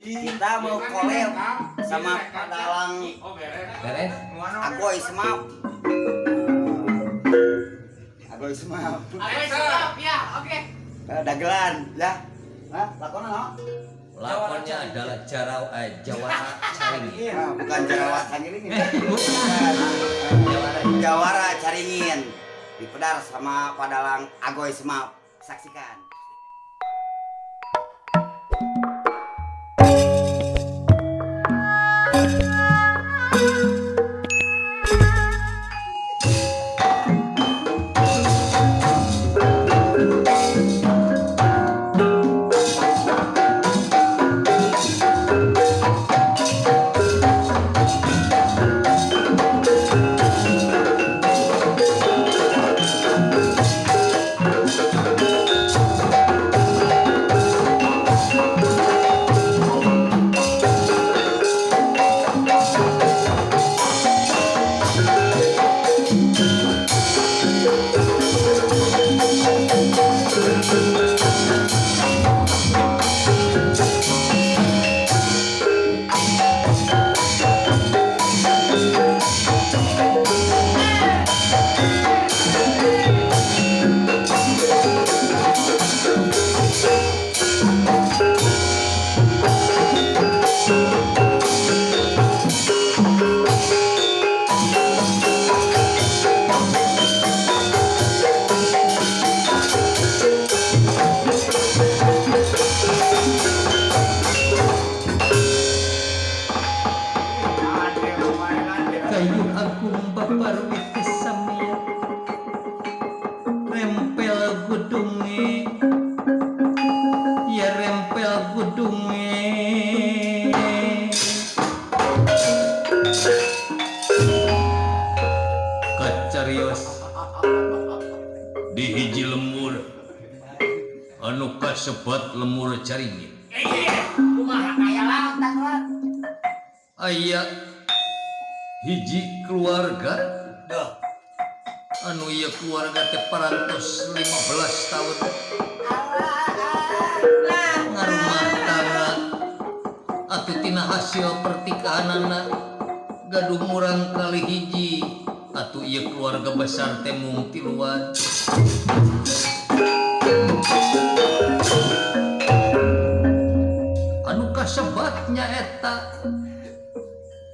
Kita mau collab sama Padalang Beres. Agoy Semap. Agoy Semap. Agoy Semap ya, oke. Dagelan ya. Hah, lakonan no? Lakonnya adalah Jawara Caringin. Ah, bukan Jawara Caringin. Bukan. Jawara. Jawara Caringin. Dipedar sama Padalang Agoy Semap. Saksikan. Kayu agung babar samia rempel gudunge ya rempel gudunge kacarios di hiji lemur anu kasebat lemur Caringin. Aya hiji keluarga anu ieu keluarga teh parantos 15 tahun ngarumah tangga atuh tina hasil pertikahanana gaduh murang kali hiji atuh ieu keluarga besar teh mung tiluan. Anu kasebatnya eta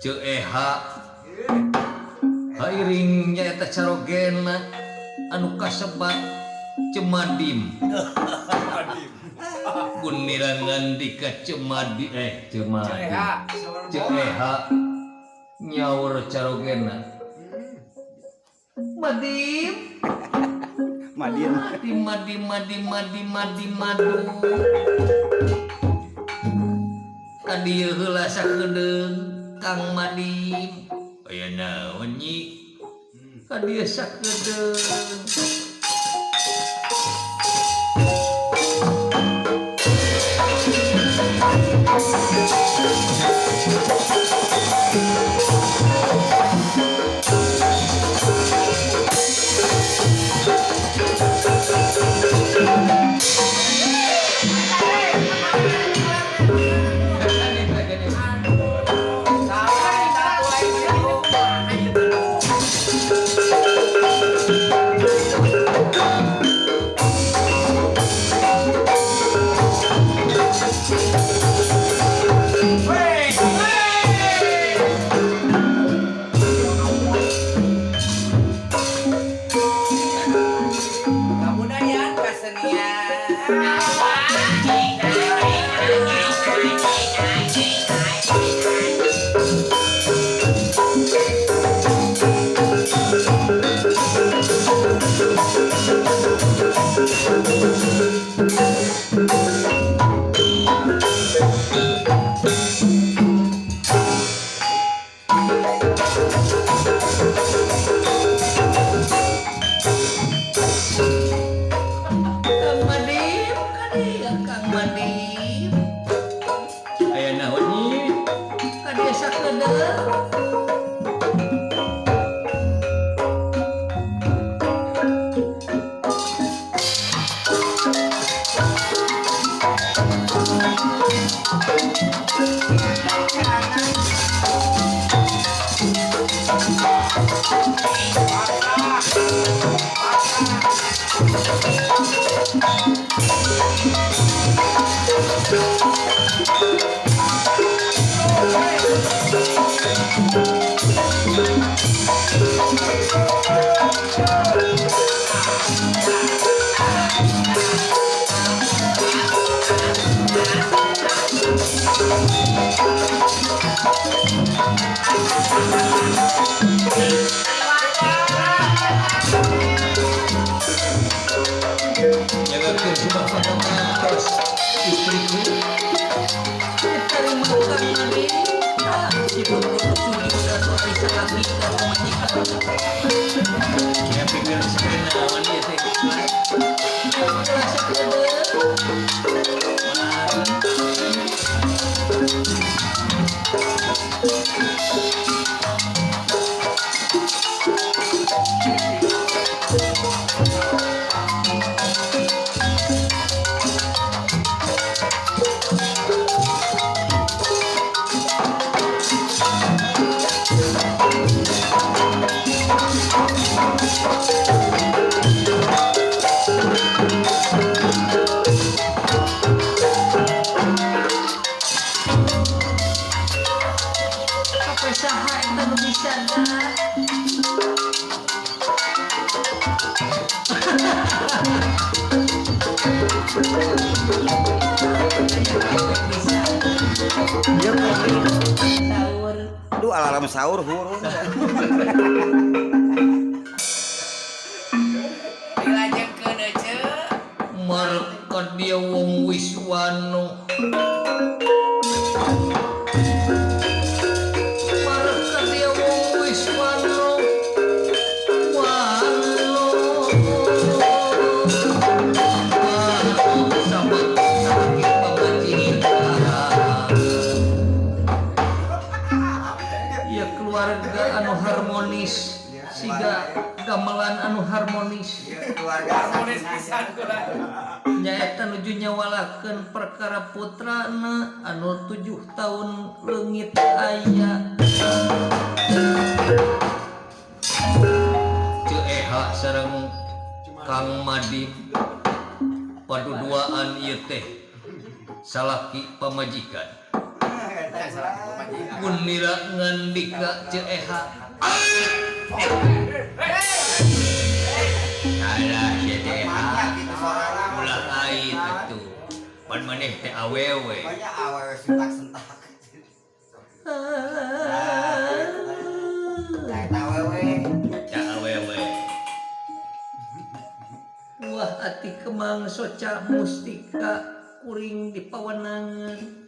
Ceu Eha Hairing nyaeta carogena anu kasebat Cemadim. Gunirangan dika Cemadi Cemadi Ceu Eha nyaur carogena Madim. Madin. Madim madim madim madim madim madu ka dieu heula sakedeung Kang Madim. Aya naon nyi ka dieu sakedeung. Kabudayaan kesenian. Kang Madim ka dieu Kang Madim. Aya naon nyi ka dieu sakedeung. Jagakeun subah pangamatos istriku. Terima kasih. Sibuk sujud atau salaki ka pamajikan. Ya pikir sebenarnya ieu teh. Saha eta nu bisa sahur. Aduh, alarm sahur hurung. Dilajengkeun ece. Marka dia wong Wiswano. Marka dia wong Wiswano. Wano. Wano sabab sakit pamajikan. Ya keluarga anu harmonis, siga gamelan anu harmonis. Keluarga Harmonis pisan kula. Nyaeta nuju nyawalakeun perkara putrana anu 7 tahun leungit aya. Ceu Eha sareng Kang Madi paduduaan ieu teh salaki pamajikan. Gunira ngandika Ceu Eha. Alah sia teh Eha. Ulah ait atuh. Pan maneh teh awewe. Banyak awewe sentak-sentak. Nah, eta awewe. Eta awewe. Wah ati kemang soca mustika kuring di pawenangan.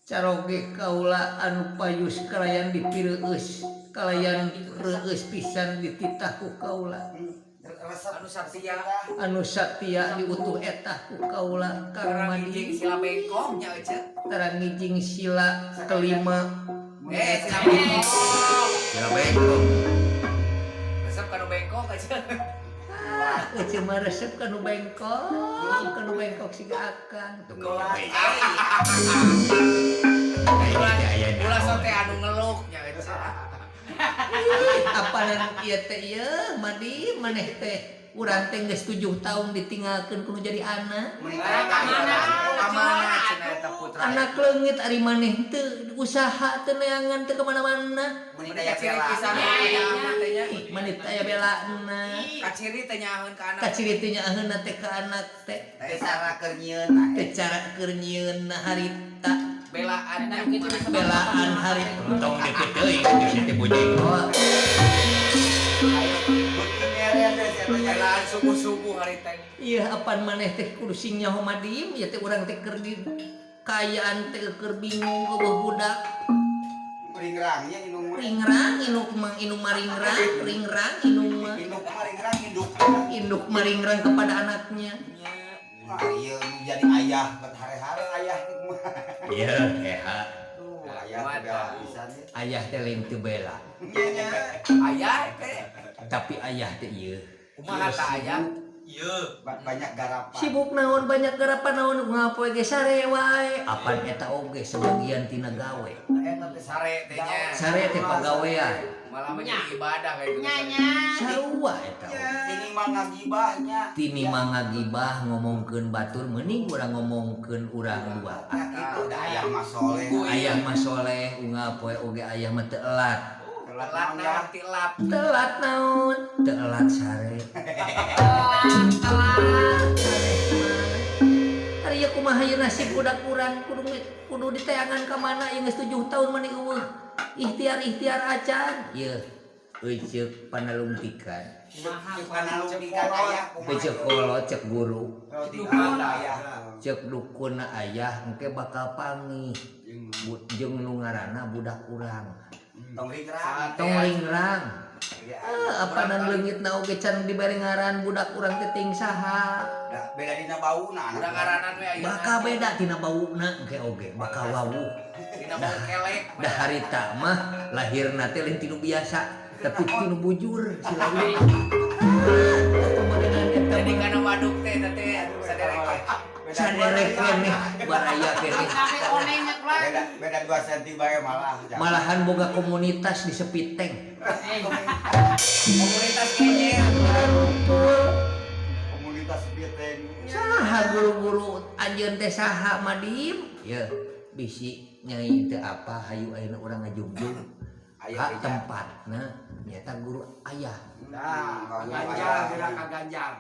Caroge kaula anu payus kalayan dipireueus, kalayan reueus pisan dititah ku kaula. Anu satia, Anu satia diutuh etah ku kaula Kang tarang ngijing Madi. sila bengkok nya ece. Tarang ngijing sila kelima. Sila bengkok. Sila bengkok. Resep kanu bengkok ece. Ah, ece mah resep kanu bengkok siga akang. Tuh Ulah sote anu ngeluk nya ece. Apanan ieu teh ieu Madi maneh teh urang teh geus 7 tahun ditinggalkeun kudu jadi anak. Ka mana cenah eta putra? Anak leungit ari maneh teu usaha teu neangan teu kemana-mana. Meni Meni daya kaciri bela. pisan ka anak teh nya. Maneh teh aya belana. Kaciri teh nyaaheun ka anak. Kaciri teh nyaaheunna teh ka anak teh. Teh cara keur nyieunna. Teh cara keur nyieunna harita. Belaan Belaan harita. Tong deket teuing geus teh bojengkol. Beuki mere teh sia teh. Belaan subuh-subuh harita. Iya apan maneh teh kudu sing nyaho madim ya teh urang teh keur di kaayaan teh keur bingung eueuh budak. Ringrang nya inung mah. Ringrang induk mah induk maringrang, ringrang induk mah. Induk mah ringrang induk. Induk maringrang kepada anaknya. Wah, ieu nu jadi ayah bet hare-hare ayah teh kumaha. Iya, eha. Tuh, ayah teh bela pisan ya. Ayah teh lain teu bela. Nya nya. Ayah teh Tapi ayah teh ieu. kumaha ta ayah? Banyak garapan. Sibuk naon banyak garapan naon ngapoe ge sare wae. Apan eta oge sebagian tina gawe. Eta teh Sare teh nya. Sare teh pagawean. Malah menjadi ibadah kayak gitu. Nya. Sarua eta oge. Ini mah ngagibahnya. Tini mah ngagibah ngomongkeun batur mending urang ngomongkeun urang dua. Nah, gitu udah ayah mah soleh. Ayah mah soleh unggal poe oge ayah mah teu elat. Telat Telat naon ya. naon tilap. Telat naon? Teu elat sare. Telat. Telat sare mah. Ari ieu kumaha ieu nasib budak urang kudu diteangan ka mana ieu geus 7 tahun mani eueuh. Ikhtiar-ikhtiar acan. Ieu euy ceuk panalungtikan. Panalungtikan aya kumaha. Ceuk kolot ceuk guru. Ayah. Ceuk dukunna ayah engke bakal panggih jeung nu ngaranna budak urang. Tong ringrang. Tong ringrang. Apanan leungitna oge can dibere ngaran budak urang teh ting saha. Beda dina bauna. Udah ngaranan we ayeuna. Bakal beda tina bauna engke oge, bakal wawuh. Dina bau kelek. Dah harita mah lahirna teh lain tinu biasa, tapi tinu bujur si lawi. Jadi kana waduk teh teh saderek. Saderek keneh baraya keneh. Beda 2 cm bae malah. Malahan boga komunitas di Sepiteng. Komunitas kenyer. Komunitas Sepiteng. Saha guru-guru anjeun teh saha Madim? Ye, bisi nyai teu apa hayu ayeuna urang ngajugjug. Ka tempatna nyata guru ayah. Nah, Ganjar geura ka Ganjar.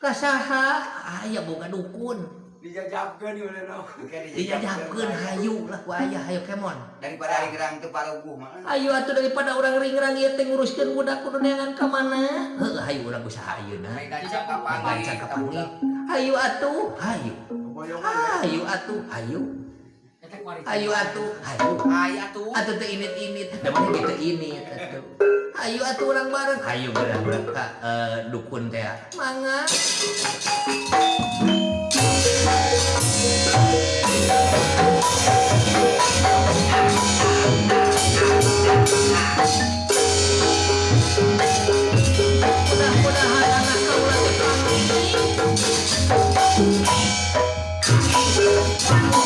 Ka saha? Aya boga dukun. Dijajabkeun ieu mah. Dijajabkeun hayu lah ku ayah hayu kemon. Daripada ringrang teu paruguh mah. Ayo atuh daripada urang ringrang ieu teh nguruskeun budak kudu neangan ka mana? Heuh hayu urang usaha ayeuna. Gancang ka panggih. Hayu atuh, hayu. Hayu atuh, hayu. Hayu atuh, hayu. Hayu atuh. Atuh teu init-init, da mana ge teu init atuh. Hayu atuh urang bareng. Hayu geura ka dukun teh. Mangga. Mudah-mudahan anak kaula teh panggih.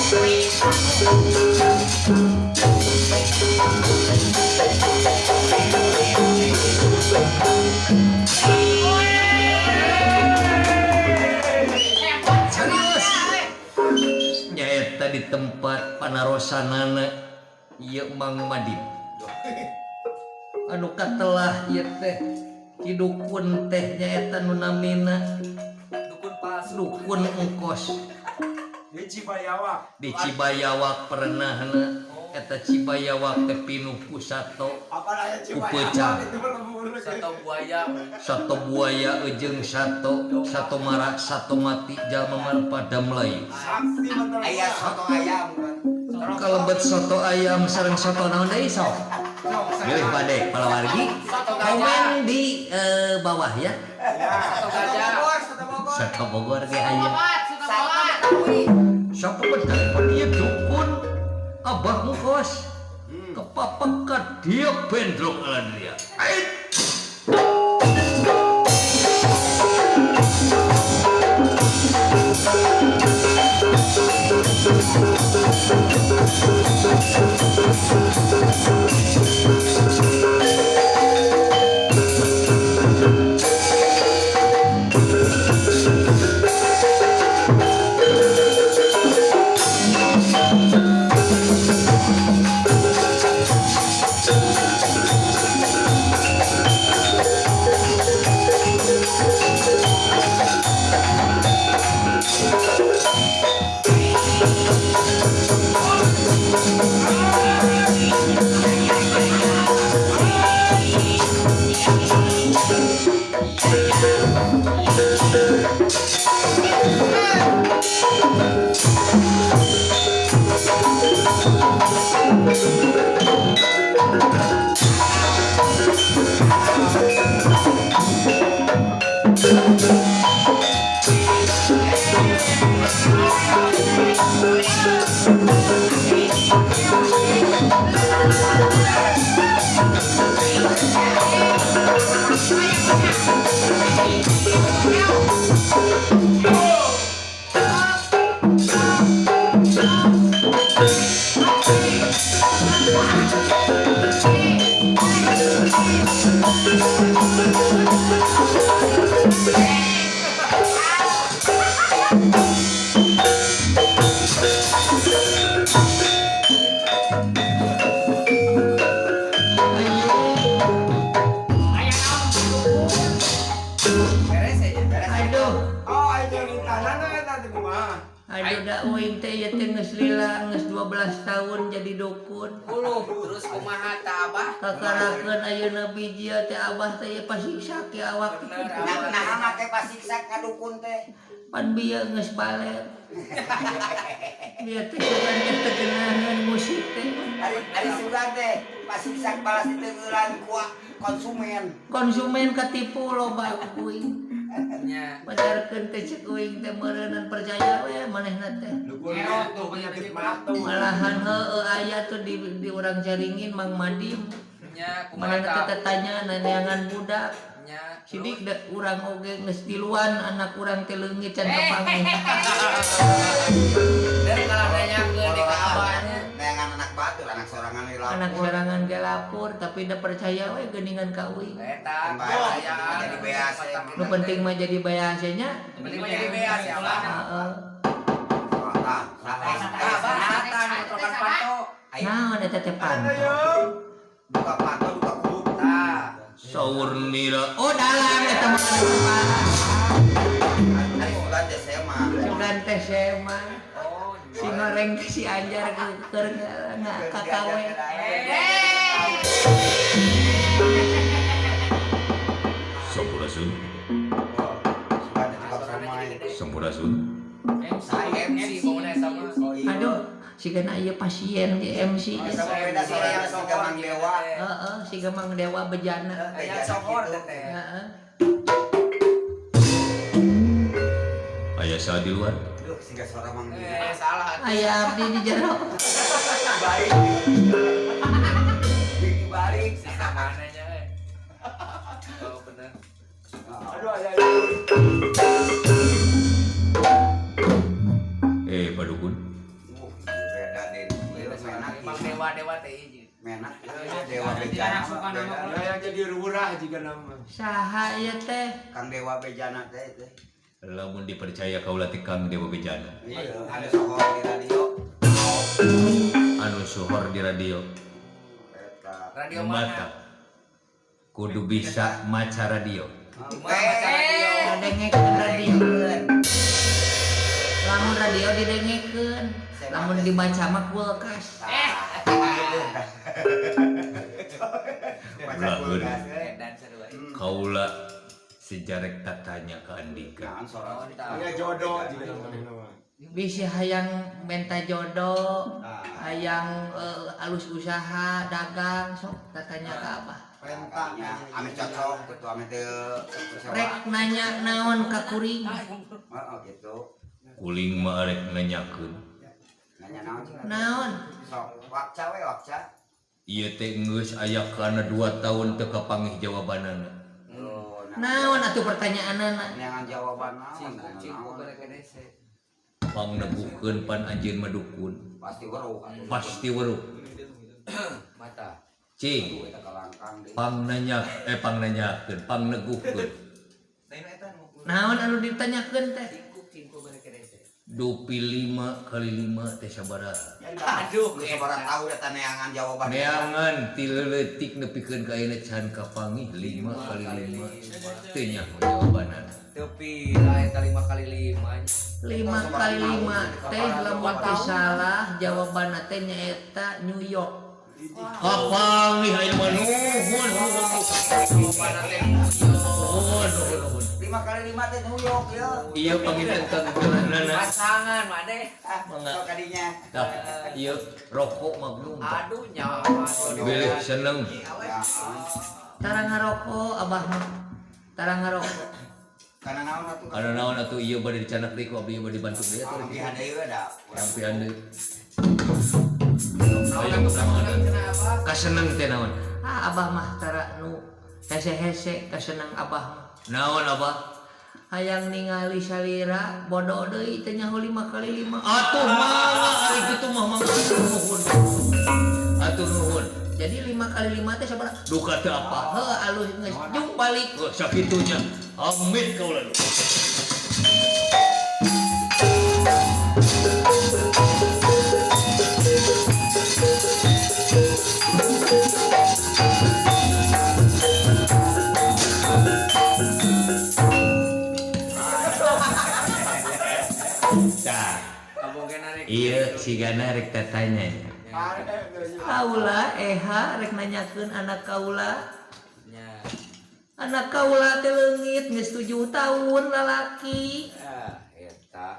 Serius. Nyaeta di tempat panarosanana ieu Mang Madin. Anu katelah ieu teh ki dukun teh nyaeta nu namina dukun palsu, dukun engkos. Di Cibayawak. Di Cibayawak pernahna eta Cibayawak teh pinuh ku sato. Kupecah. Sato buaya. Sato buaya jeung sato, sato marak, sato mati jalma mah pada Melayu. Aya soto ayam. Kalebet soto ayam sareng soto naon deui sok. Pilih bade palawargi. Komen di bawah ya. Soto gajah. Soto Bogor ge aya. Sok telepon ieu dukun Abah Mukos. Kepapekat dia bendrok aladria. Ait. Da uing teh ieu teh geus lila geus 12 tahun jadi dukun. Uluh, terus kumaha tah Abah? Kakarakeun ayeuna biji teh Abah teh ieu pasiksa ke awak teh. Nah, nah make pasiksa ka dukun teh. Pan bieu geus balik. Bieu teh sugan teh teu geunaheun musik teh. Ari sugan teh pasiksa balas diteungeulan ku konsumen. Konsumen katipu loba ku uing. Nya. Pacarkeun teh ceuk uing teh meureunan percaya we manehna teh. Dukun tuh penyakit mata. Malahan heueuh aya tuh di urang Caringin Mang Madim. Nya kumaha Manehna teh tetanya neneangan budak. Nya. Sidik da urang oge geus tiluan anak urang teh leungit can kapanggih. Dan kalah nanyakeun di ka abahnya. Neangan anak batur, anak sorangan di lapur. Anak sorangan ge lapur tapi da percaya we geuningan ka uing. Eta Kebayaan jadi beas. Nu penting mah jadi beas nya. Penting mah jadi beas ya Abah. Heeh. Tah, Abah satan motokan panto. Naon eta teh panto? Buka panto, buka kurup. Tah. Saur nira. Oh dalang eta mah anu parah. Ari sugan teh sema. Sugan teh sema. Oh, Si goreng teh si Anjar keur ngakakawe. Sampurasun, Sugan teh tukang somai. sampurasun. MC MC pokoknya sama. Aduh, sigana ieu pasien ge MC. Sama beda sorangan siga Mang Dewa. Heeh, siga Mang Dewa bejana. Aya sohor teh. Heeh. Aya saha di luar? Duh, siga suara Mang Dewa. Salah. Aya abdi di jero. Balik. Dibalik. Sahananya eh. Oh bener. Aduh aya. Pak Dukun. Beda deh. Menak. Mang Dewa Dewa teh ieu. Menak. Dewa Bejana. Ya yang jadi lurah jika nama. Saha ieu teh? Kang Dewa Bejana teh teh. Lamun dipercaya kaula teh Kang Dewa Bejana. Anu sohor di radio. Anu sohor di radio. Eta. Radio mana? Mata. Kudu bisa maca radio. Ngadengekeun radio. Lamun radio didengekeun, lamun dibaca mah kulkas. Baca kulkas. Dan sarua. Kaula sejarek tatanya ke Andika. Ya jodoh jika nama. Bisi hayang menta jodoh, hayang alus usaha dagang sok tatanya ka Abah. Rentanya ame cocok gitu ame teu Rek nanya naon ka kuring. Heeh gitu. Kuling mah arek nanyakeun. Nanya naon cenah? Naon? Sok wakca we wakca. Ieu teh geus aya kana 2 tahun teu kapanggih jawabanana. Oh, Naon atuh pertanyaanana? Neangan jawaban naon? Cingku berekedese. Pangneguhkeun pan anjeun mah dukun. Pasti weruh. Pasti weruh. Mata. Cing. Eta kalangkang deui. Pang nanya pang nanyakeun, pang neguhkeun. Naon anu ditanyakeun teh? Cingku berekedese. Dupi 5 kali 5 teh sabaraha? Aduh, Geus sabaraha tahu eta neangan jawaban. Neangan ti leutik nepikeun ka ayeuna can kapanggih 5 kali 5. Teu nyaho jawabanana. Teu pira eta 5 kali 5. 5 kali 5 teh lamun teu salah jawabanna teh nyaeta New York. Kapanggih ayeuna mah nuhun Jawabanna teh nuhun nuhun. 5 kali 5 teh New York ya. Ieu panginten kang geuleuhna. Pasangan mah deh. Mangga. Sok kadinya. Tah, ieu rokok Magnum. Aduh nyawa. Bilih seneng. Ya. Tara ngarokok Abah mah. Tara ngarokok. Kana naon atuh? Kana naon atuh ieu bade dicanak deui ku abdi bade dibantu deui atuh. Rampihan deui we da. Rampihan deui. Ayo kaseneng teh naon? Ah Abah mah tara nu hese-hese kaseneng Abah mah. Naon Abah? Hayang ningali salira bodoh deui teh nyaho 5 kali 5. Atuh mangga ari kitu mah mangga nuhun. Atuh nuhun. Jadi 5 kali 5 teh sabaraha? Duka teu apa? Heuh alus geus jung balik. Oh, sakitunya. Amit kaula. Sigana rek tatanya nya. Kaula eha rek nanyakeun anak kaula. Nya. Anak kaula teh leungit geus 7 tahun lalaki. Ah, eta.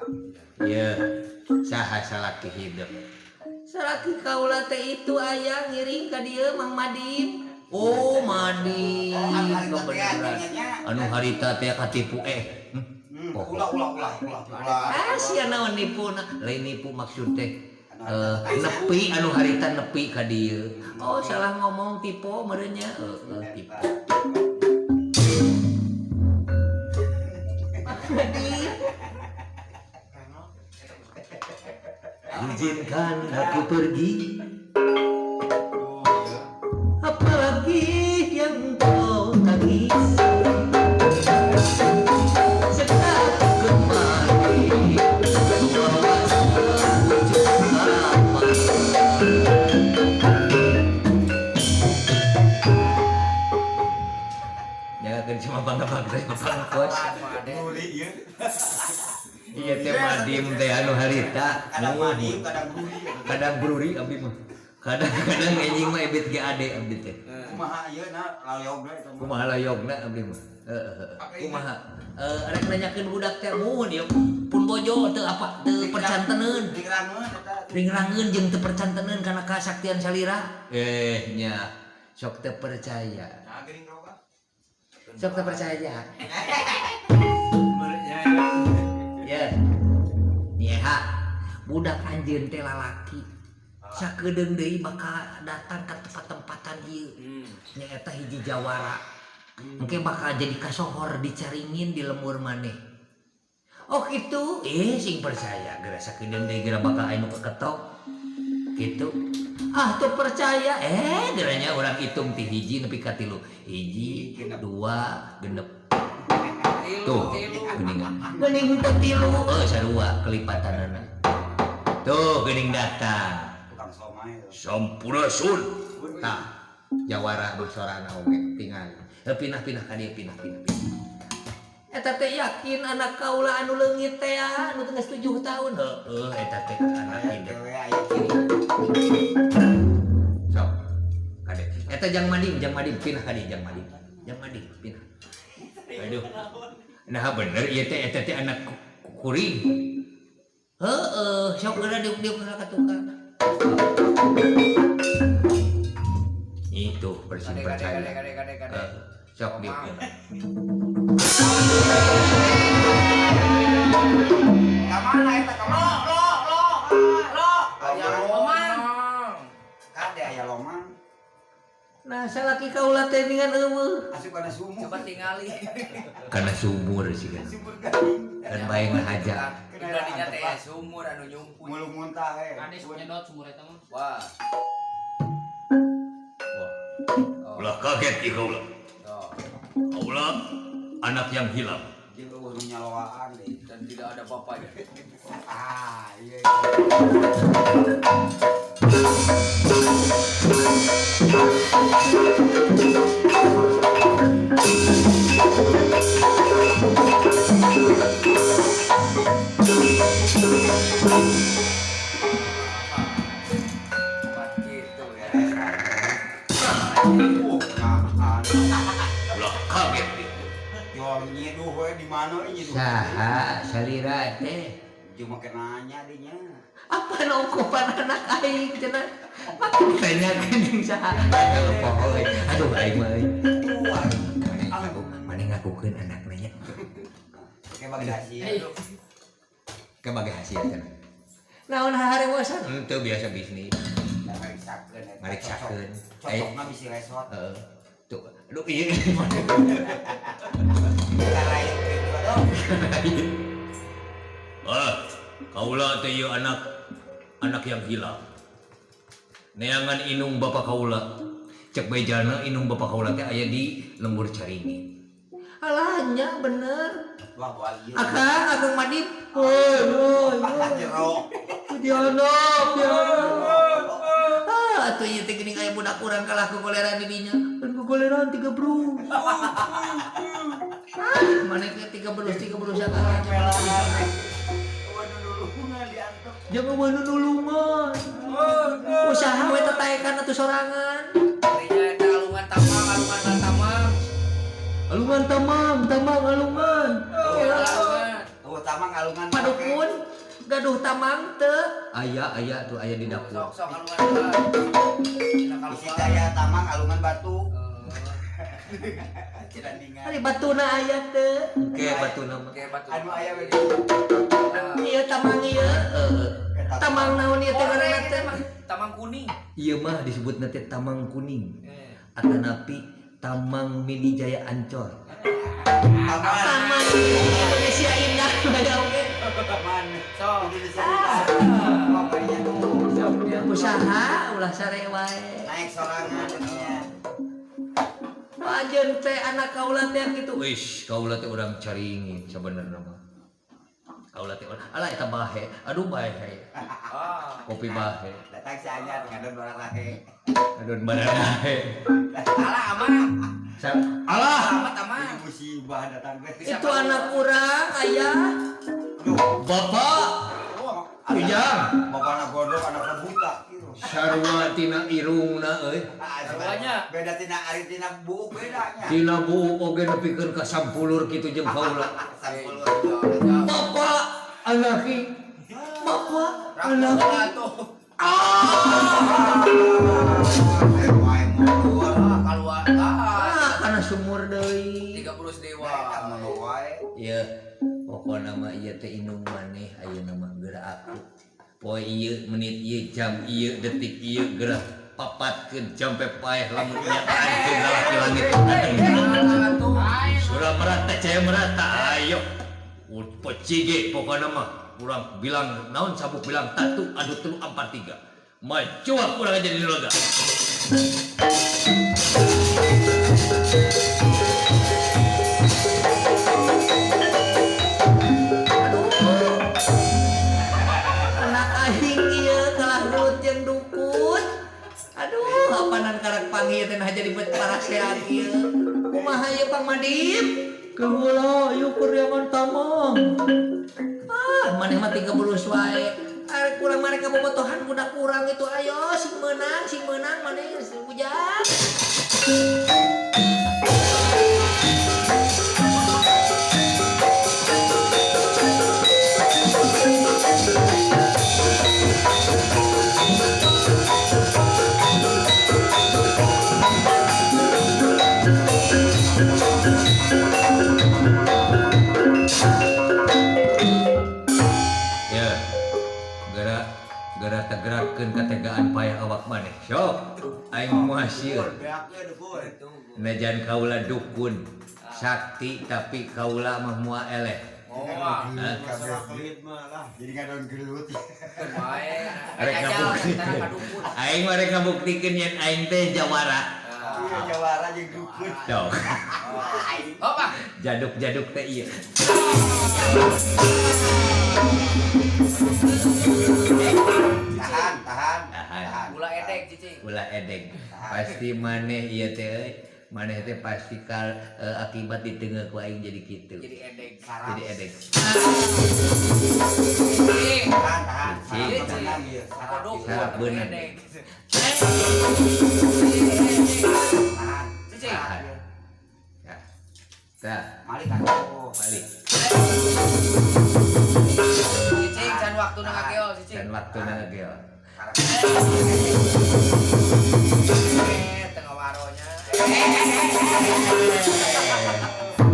Ieu saha salaki hidup. Salaki kaula teh itu aya ngiring ka dieu Mang Madim. Oh, Madim. Kebeneran. Anu harita teh katipu eh. Ulah ulah ulah ulah ulah. Ah, sia naon nipuna. Lain nipu maksud teh. Nepi anu harita nepi ka dieu. Oh, salah ngomong tipe meureun nya. Heeh, tipe. Madim. Izinkan aku pergi. Apalagi yang kau tangis. Sekarang kembali bawa sepucuk harapan. Jangan cuma bangga-bangga bangkos. Nguli ieu. Iya teh Madim teh anu harita. Kadang Madim, kadang Bruri. Kadang Bruri abdi mah. Kadang-kadang anjing mah ebit ge ade abdi teh. Kumaha ieu na layogna eta mah. Kumaha layogna abdi mah. Heeh. Kumaha? Rek nanyakeun budak teh mun ieu pun bojo teu apa teu percanteneun. Ringrangeun eta. Ringrangeun jeung teu percanteneun kana kasaktian salira. Eh nya sok teu percaya. Nah, geuning roga. Sok teu percaya. Ya. Nyeha. Budak anjeun teh lalaki. Sakedeung deui bakal datang ka tempat-tempatan ieu. Nyaeta hiji jawara. Engke bakal jadi kasohor dicaringin di lemur maneh. Oh kitu, sing percaya geura sakedeung deui geura bakal aya nu keketok. Kitu. Ah teu percaya, geranya urang hitung ti hiji nepi ka tilu. Hiji, dua, genep. Tuh, geuning. Geuning teh tilu, sarua kelipatanana. Tuh, geuning datang. Tukang somai. Sampurasun. Tah, jawara mah sorana oge tingali. Pinah-pinah ka dieu pinah-pinah. Eta teh yakin anak kaula anu leungit teh anu geus 7 tahun. Heueuh, eta teh anak hidup. Sok. Kade. Eta jang Madim, pinah ka dieu jang Madim. Jang Madim, pinah. Aduh. Nah bener ieu teh eta teh anak kuring. Heueuh, sok geura diuk-diuk ka tukang. Itu bersih percaya. Sok diuk. Ka mana eta ka mana? Lo lo lo. Aya Lomang. Kade aya lomang. Nah, salaki kaula teh dengan eueuh. Asup kana sumur. Coba tingali. Kana sumur sih kan. Sumur garing. Kan bae ngahaja. Dinya teh sumur anu nyumput. Mulu muntah he. Kade nyedot sumur eta mah. Wah. Wah. Ulah kaget ieu kaula. Kaula anak yang hilang. Jeung eueuh nu nyaloaan deui. Dan tidak ada bapaknya. Ah, iya. Gitu ya. Ulah kaget ieu. Yo nyiduh we di mana nyiduh. Saha salira teh? Jeung make nanya dinya. Apa nongkopan anak aing cenah? Makin tanyakeun jeung saha. Aduh poho euy. Aduh aing mah euy. Mane ngakukeun anakna nya. Ke bagi hasil. Ke bagi hasil cenah. Naon harewosan? Henteu biasa bisnis. Mariksakeun. Mariksakeun. Cocokna bisi resot. Heeh. Tuh, aduh ieu. Karain gitu aduh. Ah, kaula teh ieu anak yang hilang. Neangan inung bapa kaula. Cek bejana inung bapa kaula teh aya di lembur Caringin. Alah nya bener. Wah, wah ieu. Akang, akang Madin. Hoi, hoi, hoi. Jero. Dianap, dianap. Ah, atuh ieu teh geuning aya budak urang kalah kukoleran di dinya. Kan kukoleran 3 brus. Ah, maneh teh 3 brus, 3 brus sakala. Waduh dulungan diantep. Jangan eueuh nu nulungan. Usaha we tataekan atuh sorangan. Tadinya eta alungan tamang, alungan tamang. Alungan tamang, tamang alungan. Alungan. Oh, tamang alungan. Padukun gaduh tamang teu. Aya aya tuh aya di dapur. Sok sok alungan. Dina Isi kalungan. daya tamang alungan batu. Cirandingan. Ari batuna aya teu. Oke batuna mah. Oke, batu. Anu aya we. Ieu tamang ieu. Heeh. Tamang naon ieu teh ngaranna teh? Tamang kuning. Ieu mah disebutna teh tamang kuning. Atanapi Tamang Mini Jaya Ancol. Taman. Taman Indonesia Indah aya oge. Taman. Sok. Indonesia Indah. Pokoknya Usaha ulah sare wae. naik sorangan jadinya. Anjeun teh anak kaula teh kitu. Wis, kaula teh urang caringin sabenerna mah. Kaula teh alah eta bahe. Aduh bahe. Ah. Kopi bahe. Datang si anyar ngadon barang rahe. Adon bararahe. Alah aman. Alah, Amat aman. Ini musibah datang teh. itu anak urang ayah. Aduh, Bapak Ujang. Bapak anak gondok, anak buta gitu. Sarua tina irungna euy. Ah, Sarua-nya. Beda tina ari tina buuk bedanya. Tina buuk oge nepikeun ka sampulur kitu jeung kaula. Sampulur. Bapak anaki. Bapak anaki. Atuh. Ah! Eh, wae mundur. Ah, kaluar. Ah. Ah, kana sumur deui. Tiga puluh dewa. Eta mun wae. Ya, pokona mah ieu teh indung maneh ayeuna mah geura aku. Poe ieu, menit ieu, jam ieu, detik ieu geura papatkeun jampe paeh lamun nyataankeun lalaki langit. Surah merata, caya merata, ayo. Pocige pokona mah urang bilang naon sabuk bilang tatu adu 3 4 3. Maju kurang aja di lega. Aduh. Anak aing ieu kalah gelut jeung dukun. Aduh, apanan karak panggil teh nah jadi buat parasean ieu. Kumaha ieu Pang Madip? Keheula ieu kuryangan tamang. Ah, maneh mah 30 wae. Arek kurang maneh kabobotohan budak kurang itu ayo sing menang maneh ujang. Ya, gara tegerakeun kategaan payah awak maneh. Sok, aing moal sieun. Najan kaula dukun sakti tapi kaula mah moal eleh. Moal. Jadi ngadon gelut. Wae. Rek ngabuktikeun. Aing mah rek ngabuktikeun yen aing teh jawara. Iya jawara jeung dukun. Sok. Apa? Jaduk-jaduk teh ieu. Tahan, tahan. Tahan. Ulah edek cicing. Ulah edek. Pasti maneh ieu teh euy. Maneh teh pasti kal akibat ditengah ku aing jadi kitu. Jadi edek. Jadi edek. Cicing. Tahan, tahan. Cicing. Sarap beunang ieu. Sarap. Sarap beunang. Edek. Tahan. Cicing. Tahan. Ya. Tah, Malik atuh. balik. Cicing can waktuna ngageo cicing. Dan waktuna ngageo. Tengah waronya.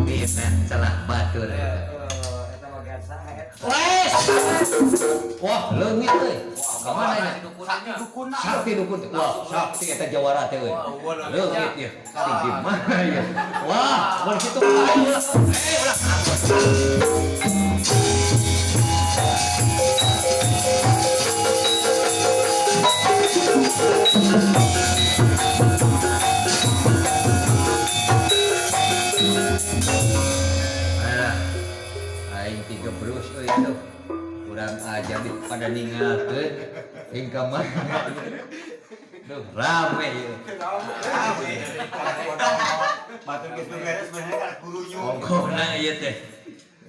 Dina celah batur. Eta mah gasa. Wes. Wah, leungit euy. Ka mana nya? Dukun. Sakti dukun. Wah, sakti eta jawara teh euy. Leungit ieu. Di mana ya? Wah, mun kitu ayo ulah. Eh, ulah. Alah, aing tiga berus euy tuh. Kurang ajar di pada ninggalkeun ing ka mana. Duh, rame ieu. Rame. Batur geus beres bener kana gurunya. Pokokna ieu teh.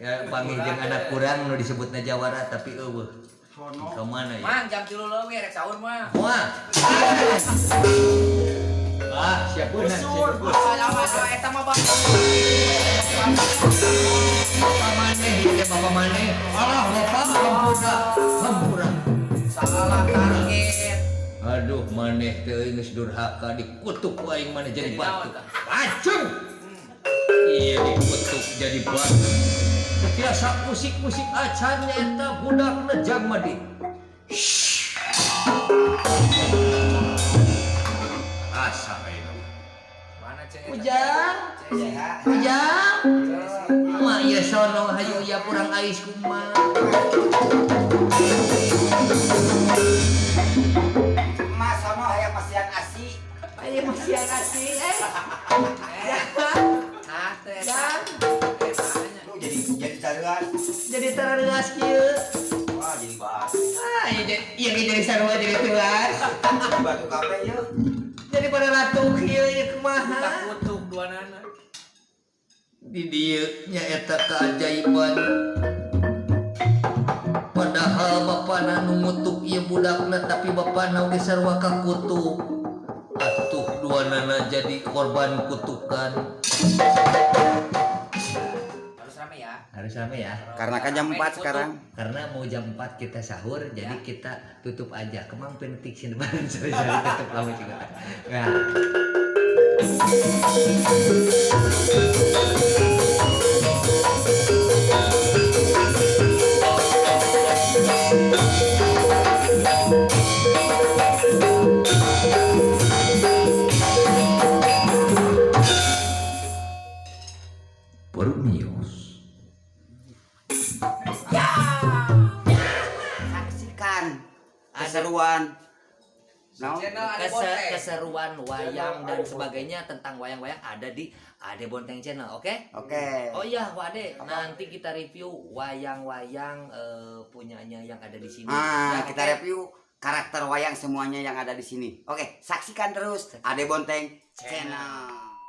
Ya panggih jeung anak kurang nu disebutna jawara tapi eueuh. Ka mana ya? Mang jam 3 leuwih rek sahur mah. Wah. Ah, siap beunang. Awas eta mah bapak. Bapak maneh ieu teh bapak maneh. Alah bapak hampura. Hampura. Salah target. Aduh maneh teh euy geus durhaka dikutuk ku aing maneh jadi batu. Acung. Iya dikutuk jadi batu. Biasa musik-musik acan eta budakna jang madi. Asa ayeuna. Mana cek? Ujang, Ujang. Mak ieu sono hayu ya kurang ais kumaha. Emak sono hayang masihan asi. Ayo masihan asi eh. Nah, teh. Jang. Lu jadi taruhan. Jadi tarareas kieu. Wah, jadi batu. Ah, ieu jadi sarua jadi teras. Batu kape ieu. Jadi pada ratu kieu ieu kumaha? Kutuk dua nana. Di dieu nya eta keajaiban. Padahal bapana nu ngutuk ieu budakna tapi bapana geus sarua kakutuk. Atuh dua nana jadi korban kutukan. Harus rame ya. Harus rame ya. Karena kan jam 4 sekarang. Karena mau jam 4 kita sahur, jadi kita tutup aja. Kemang pentik sih depan sore-sore tutup lama juga. Nah. Permios. Saksikan keseruan. No? Channel Ade Bonteng. Keseruan wayang dan sebagainya tentang wayang-wayang ada di Ade Bonteng Channel, oke? Oke. Oh iya, Wade, nanti kita review wayang-wayang punyanya yang ada di sini. Ah, Ya, kita oke? review karakter wayang semuanya yang ada di sini. Oke, saksikan terus Ade Bonteng Channel.